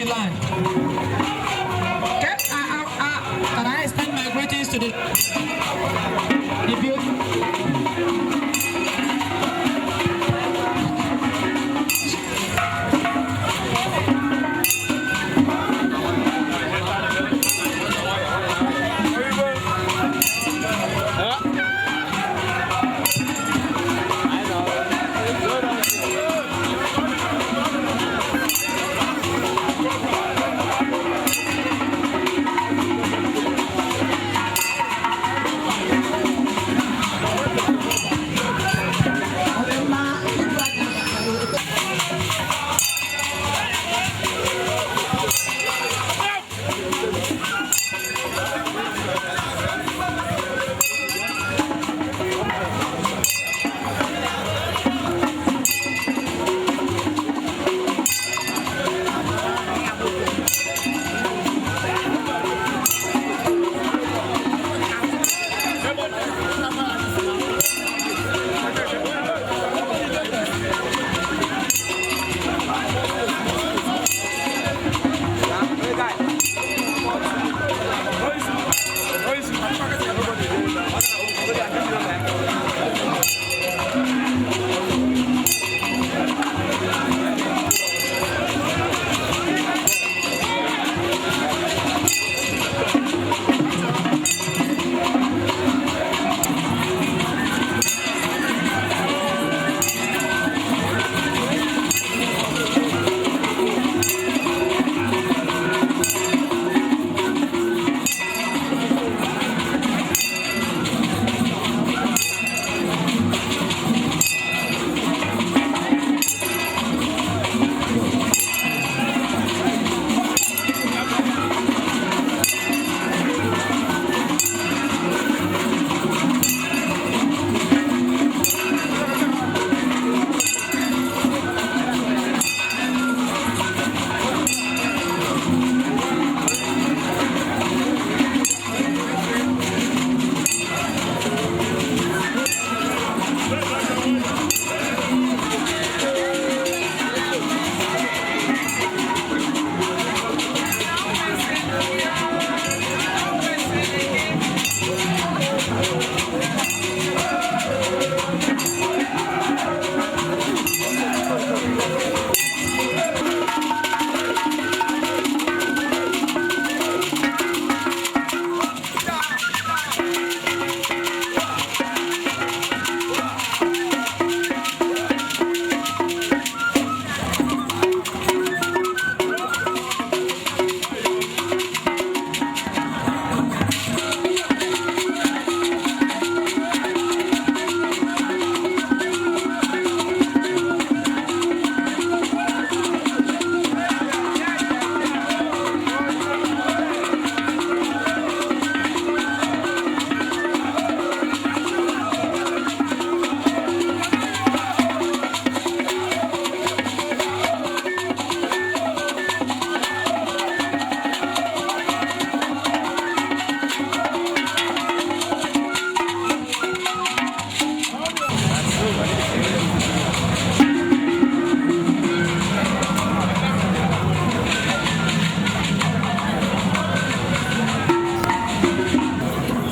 the land. Okay, can I extend my greetings to the beauty?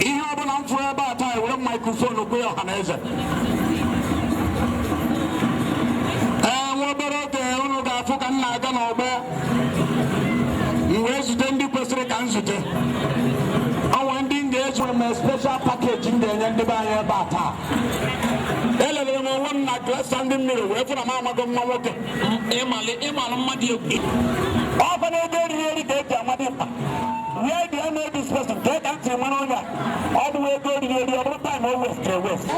Ihe ọbụla m fụrụ ebe a taa, ewere m microphone gwa ya ọha na eze. Ee, nwa obere oge unu ga-afụ ka m na-aga n'ọgbọ, m wee zute ndị kwesịrị ka m zute. O nwere ndị m ga-ezu m special package m ga-enye ndị be anyị ebe a taa. Elelere m onwe m na glass ndị mmiri wee fụ na m amago mma nwoke. Ịmalị ịmalụ mmadụ egwu. Ọkwa na ego eriri eri ka eji amadị mkpa. Where do I know this person? Ka ka m siri mara onye a? Ọ bụ ego eriri eri, ọ bụrụ time o waste waste.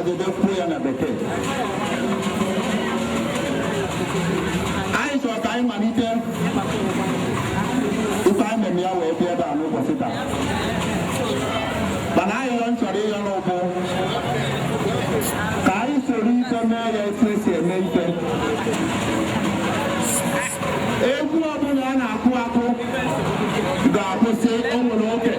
Jeje kwuo ya na Bekee. Anyị chọrọ ka anyị malite ife anyị mere ya wee bịa ebe a n'ụbọchị taa, mana ayịyọ m chọrọ ịyọ n'ụbụ ka anyị soro ife mee ya etu esi eme ife. Egwu ọbụla a na-akụ akụ ga-akwụsị. O nwere oge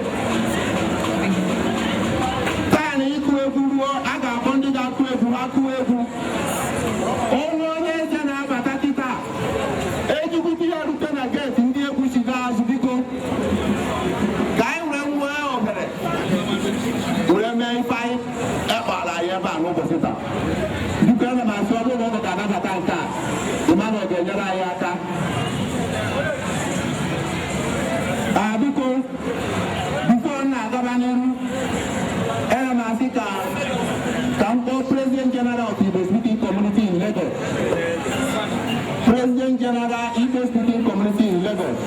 taa na ịkụ egwu ruo, a ga-akpọ ndị ga-akụ egwu, ha kụọ egwu. Onwe onye eze na-abata kịta, ejukwute ya rute na gate, ndị egwu si gaa azụ. Biko, ka anyị were nwee ohere were mee ife anyị ekpara anyị ebe a n'ụbọchị taa. Biko, ana m asị, ọ bụrụ na ọ ga-anabata nke a, Emmanuel ga-enyere anyị aka. Biko, before m na-agaba n'iru, ana m asị ka m kpọọ President General of Igbo Speaking Community in Lagos, President General, Igbo Speaking Community in Lagos,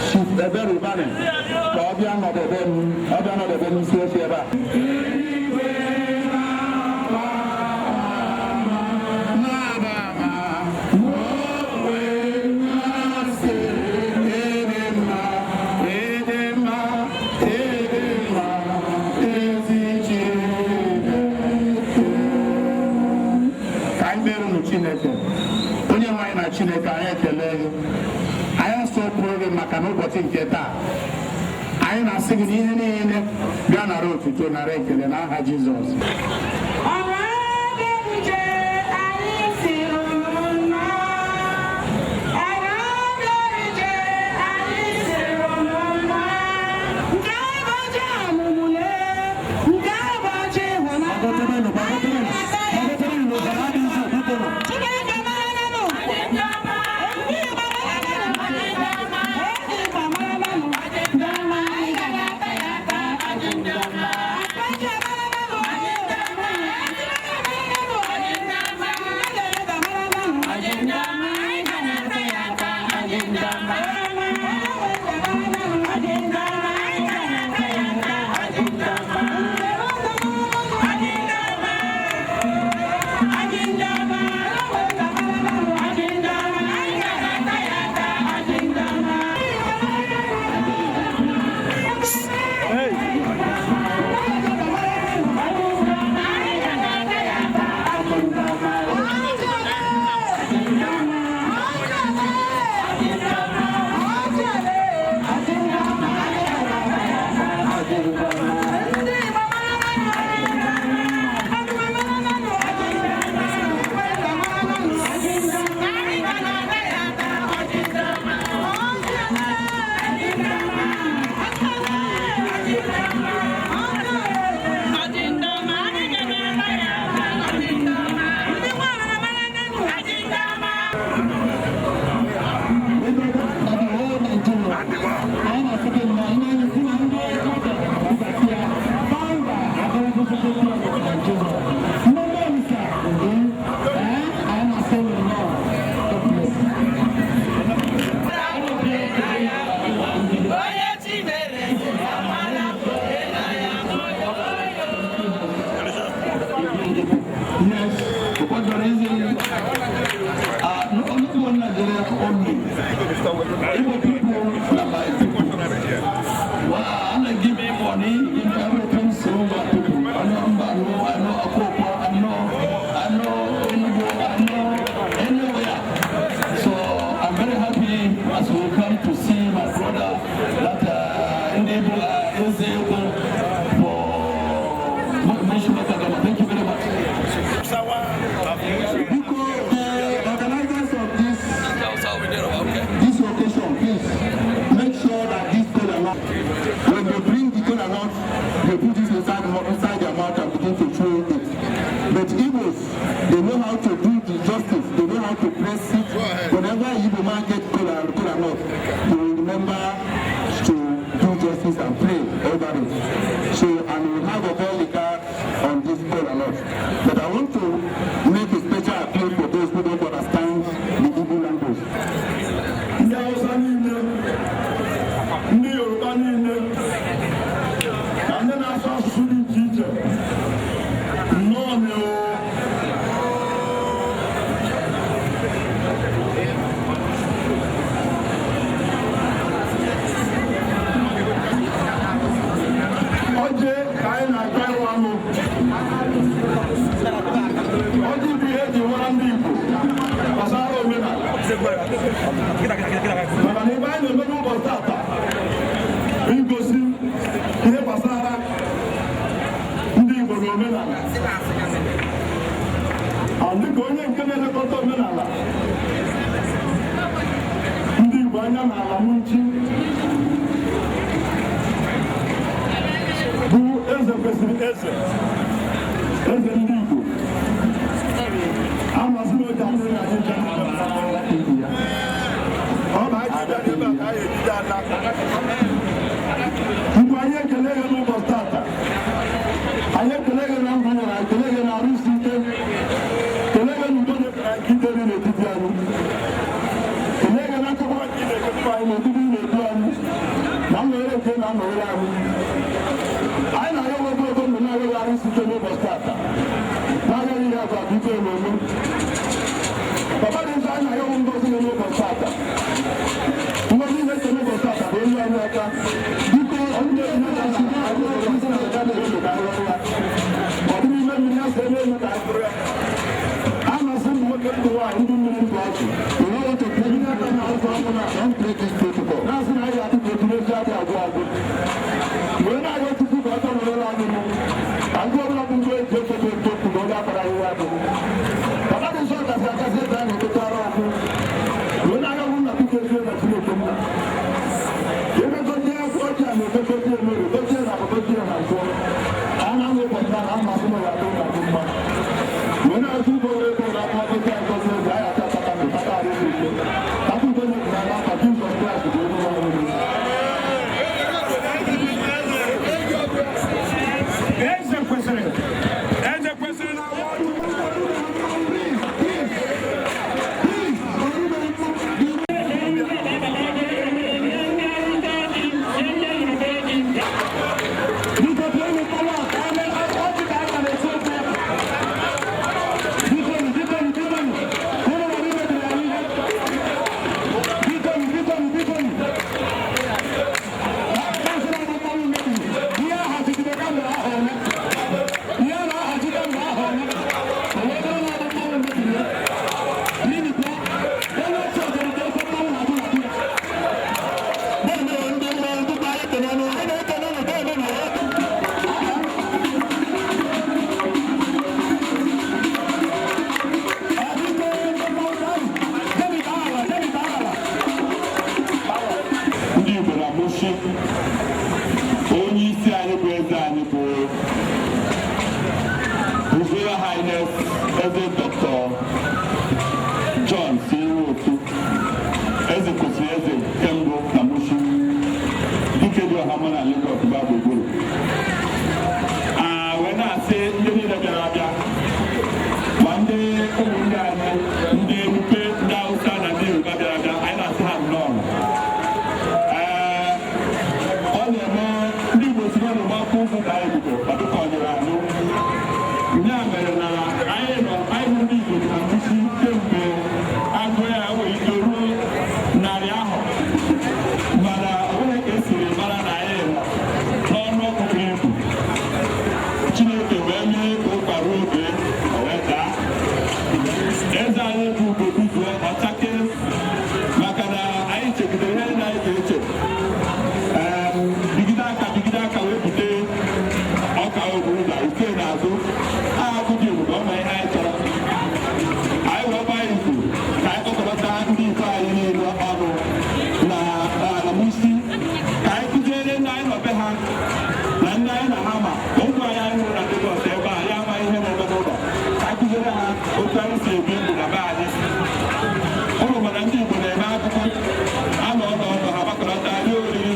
Chief Ebere Ubani, ka ọ bịa nọdebe m, ọ bịa nọdebe m isi oche ebe a. Ka anyị merụnụ Chineke. Onye nwe anyị na Chineke anyị, ekele gị, anyị asọpụrụ gị maka na ụbọchị nke taa, anyị na-asị gị na ihe niile bịa nara otuto, nara ekele, n'aha Jizọs. Ọha ga-ebuje anyị siri nnọọ. Ọha ga-ebuje anyị siri nnọọ. Nke ụbọchị ọmụmụ le, nke ụbọchị ịhụnanya. Chineke mara nụ. Ndị Igbo mara nụ. Ndị Igbo mara nụ. Ndị ọma anyị ga-ata ya ata. Apache mara nụ. Yes, because the reason, not only Nigeria only, Igbo people na my people. Well, I give me money, give me everything, so my people. I know Mbano, I know Akoko, I know Enugu, I know anywhere. So I'm very happy as we come to see my brother that Ndebo Ezeko for Meshima. Thank you very much. Because the organizers of this occasion, please make sure that this kola nut, when they bring the kola nut, they put it inside their mouth and begin to chew it. But Igbos, they know how to do the justice. They know how to press it. Whenever Igbo man get kola nut, he will remember to do justice and pray over it. So, and we have a very regard on this kola nut. But I want to make a special appeal for those who don't understand the Igbo language. Ndị Hausa niile, ndị Yoruba niile na ndị na-asụ asụsụ dị iche iche, nnọọ. Dịka onye nke na-elekọta omenala ndị Igbo anya n'ala Mushin, bụ Eze Kwesịrị Eze, eze ndị Igbo, amasị m oge adịghị anyị ncha. Ọ bụ anyị ji bịa ebe a ka anyị ejide ala. Mgbe anyị ekele gị n'ụbọchị tata, anyị ekele gị na ndụ nyere anyị, ekele gị na arụ isi ike, kele gị na udo na ike dị n'etiti anyị, kele gị na nchekwa nke ị na-echekwa anyị, n'etiti ị na-edu anyị, na nnọnyere nke na-anọnyere anyị. Anyị na-arịọ nwoke ogo ndụ, na-arịọghị arụ isi ike n'ụbọchị tata, na-arịọghị ihe akụ akụ ike eme. Papa dị nsọ, anyị na-arịọ ngozi gị n'ụbọchị tata. Ngozi na-eke n'ụbọchị tata bụ elu anyị aka. Biko, ndị ọ dị n'ime mmiri ya si eme elu ka anyị bụrụ ya. A na-asị ụmụ nwoke, ndụ nwaanyị, ndị mmiri, ndụ azụ, ndị aka na-azụ ọnụ na Don't break this protocol. Na-asị na anyị adị ka otu n'ezi adị agwụ agwụ, wee na-arịọ Chukwu ka ọ chọrọ anyị mụ ka ndị ọbụla bụ ndị eji eche dị okwu na onye akpara ihe adị. Papa dị nsọ kasị akasị, ebe a na-ekpetara ọkụ, wee na-arịọ na biko, ezie na Chineke mma ebe gozie ọjị a na-eke, gozie emere, gozie na akụ, gozie na nkwọ a na-anụ ụbọchị a na mmasị na ya adị na dị mma, wee na-azụ ugbo wee ebe ụlọ aka gozie ngozi eze anyị ata ata ndụ tata arụ isi ike tata udo na n'aka Jizọs Kraịst bụ onye nwe anyị. Eze Kwesịrị, Eze Kwesịrị na awa. Biko, pụọ mkpọrọ a, ka ọjị ka a ka na-esi ofe. Biko, biko, biko, unu nwere imebiri anyị ihe. Biko, biko, biko. Asịrị anyị mmanwụ mebiri. Ihe a hazigide kamgbe ahụ ole? Ihe a na-ahazi kamgbe ahụ ole? O wee bụrụ na ọ bụ mmanwụ mebiri ya. N'ihi kwa, onye otu ọzọ dị ofe mmanwụ na-adị na ya. Bẹ́ẹ̀ni, ndị mmụọ ndị anyị ekene nụ, anyị na-ekene nụ, bẹ́ẹ̀ni na ya. Ndị Igbo na Mushin, onye isi anyị bụ eze anyị bụ His Royal Highness Eze Dr. John C. Nwosu, Eze Kwesịrị Eze nke mbụ na Mushin, dike dị ọha mma na Lagos gba gburugburu. A wee na-asị ndị niile bịara abịa, ma ndị ụmụnne anyị, ndị Nupe, ndị Hausa na ndị Yoruba bịara abịa, anyị na-asị ha nnọọ. Ee, ọ na-eme ndị Igbo si n'ọnụ gbapụ ụkwụ ka anyị bido ma dịka ọ nyere anụ ya mere na anyị nọ, anyị bụ ndị Igbo dị na Mushin kemgbe agụ ya nwere ike ruo 100 ahọ, mana o nweghị ka esiri mara na anyị nọ n'ọnụ ọgụgụ ibu. Chineke wee mee ka ụka ruo oge, o wee daa. Eze anyị bụ Ugo buzuo ọchake, maka na anyị chegidere ihe niile anyị ga-eche, bigide aka, bigide aka, wee bute ọka oburu na ike n'azụ agụ dị ebube. Ọ ma ihe anyị chọrọ, anyị wee gbaa izu ka anyị kpọkọta ndị iko anyị niile ọnụ na ala Mushin, ka anyị kụziere ndị anyị nọ be ha na ndị anyị na ha ma na ụmụ anyị anyị hụrụ na Lagos ebe a ya amaghị ihe na-eme n'ụlọ, ka anyị kụziere ha otu anyị si ebi ndụ na be anyị. Ụmụ mana ndị Igbo na-eme akụkọ anọ ọnọ ọnọ ha gbakọrọta rie oriri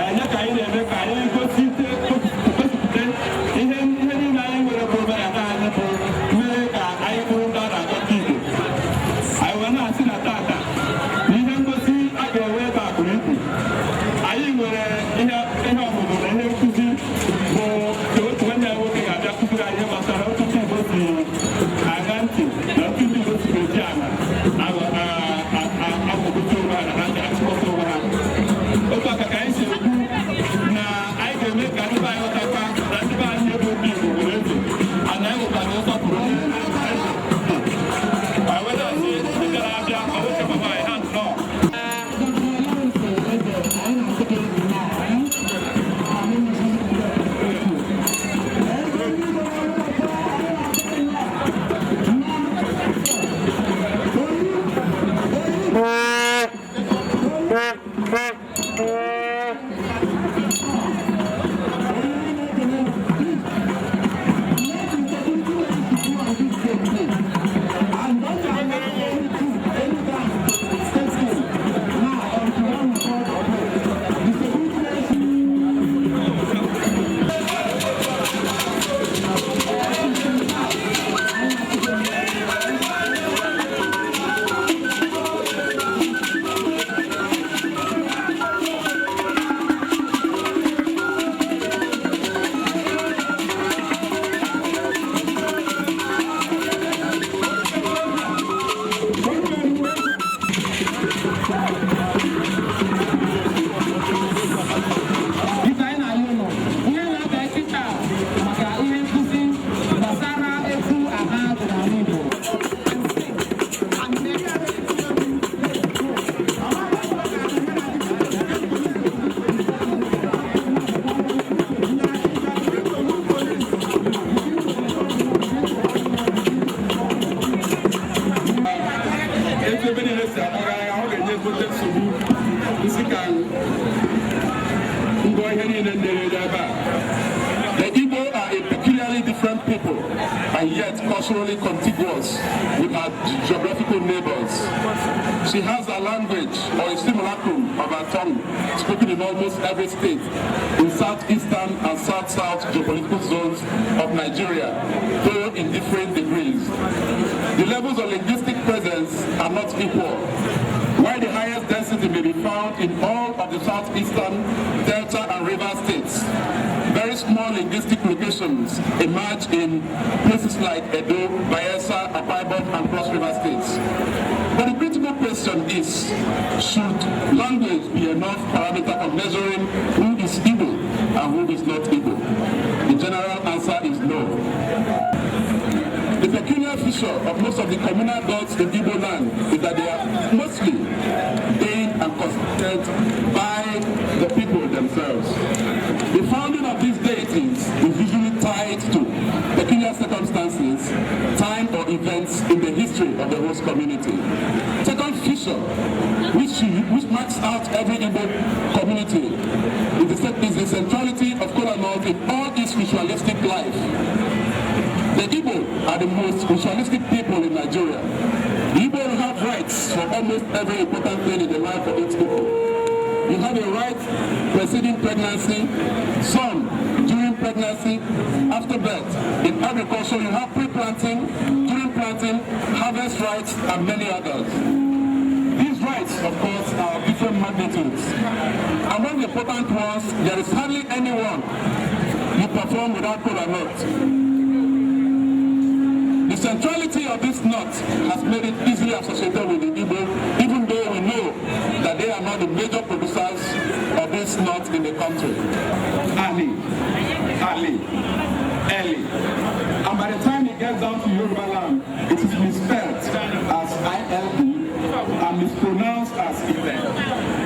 enye, ka anyị na-eme ka anyị gosite, gosipụta ihe ihe niile anyị nwere bụ omenala anyị, bụ mere ka anyị bụrụ ndị a na-akpọ ndị Igbo. Anyị wee na-asị na tata na ihe ngosi a ga-enwe ebe a buru ibu. Anyị nwere ihe ihe ọmụmụ na ihe nkụzi, bụ ka otu nwanne ya nwoke ga-abịa kụziri anyị ihe gbasara otu ndị Igbo si aga ntị na otu ndị Igbo si eji ala amụgụta onwe ha na ha ji achịkọta onwe ha. Otu aka ka anyị si ekwu na anyị ga-eme ka ndị be anyị ghọtakwa na ndị be anyị bụ ndị Igbo nwere eze, ana anyị nwekwara nsọpụrụ eze. Anyị wee na-asị ndị bịara abịa, ma nwoke ma nwaanyị, ha nnọọ. Dr. Lawrence Eze, anyị na-asị gị nnọọ. Anyị na-asị gị. and yet culturally contiguous with her geographical neighbors. She has a language or a simulacrum of her tongue spoken in almost every state in southeastern and south-south geopolitical zones of Nigeria, though in different degrees. The levels of linguistic presence are not equal. While the highest density may be found in all of the southeastern, Delta and River states, very small linguistic locations emerge in places like Edo, Bayelsa, Akwa Ibom, and Cross River states. But the critical question is, should language be enough parameter for measuring who is Igbo and who is not Igbo? The general answer is no. The peculiar feature of most of the communal gods in Igbo land is that they are mostly deigned and constructed by the people themselves. The founding of these deities is usually tied to peculiar circumstances, time or events in the history of the host community. Second feature, which marks out every Igbo community, is the centrality of kola nut in all its ritualistic life. The Igbo are the most ritualistic people in Nigeria. The Igbo have rites for almost every important thing in the life of its people. You have a rite preceding pregnancy, some during pregnancy, after birth. In agriculture, you have pre-planting, during planting, harvest rites, and many others. These rites, of course, are of different magnitudes. Among the important ones, there is hardly anyone you perform without kola nut. The centrality of this nut has made it easily associated with the Igbo, even though we know that they are not the major producers of this nut in the country. Ali, Ali, Eli. And by the time it gets down to Yoruba land, it is misspelled as ILE and mispronounced as Ile.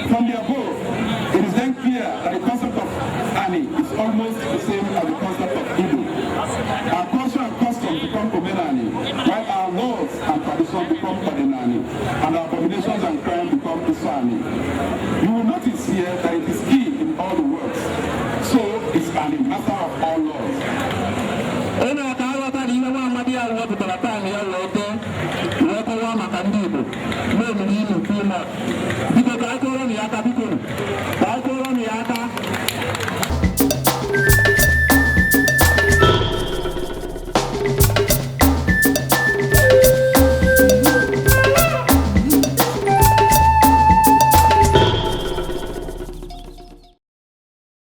From the above, it is then clear that the concept of Ani is almost the same as the concept of Igbo. Our culture and customs become Omenani, while our laws and traditions become Odinani, and our abominations and crime become Isani. You will notice here that it is key in all the words. So it's Ani, master of all laws. E mere ka aghọta na ihe nwa amadi ya wepụtara time ya wee dee wee kọwaa maka ndị Igbo na-emere ime too much.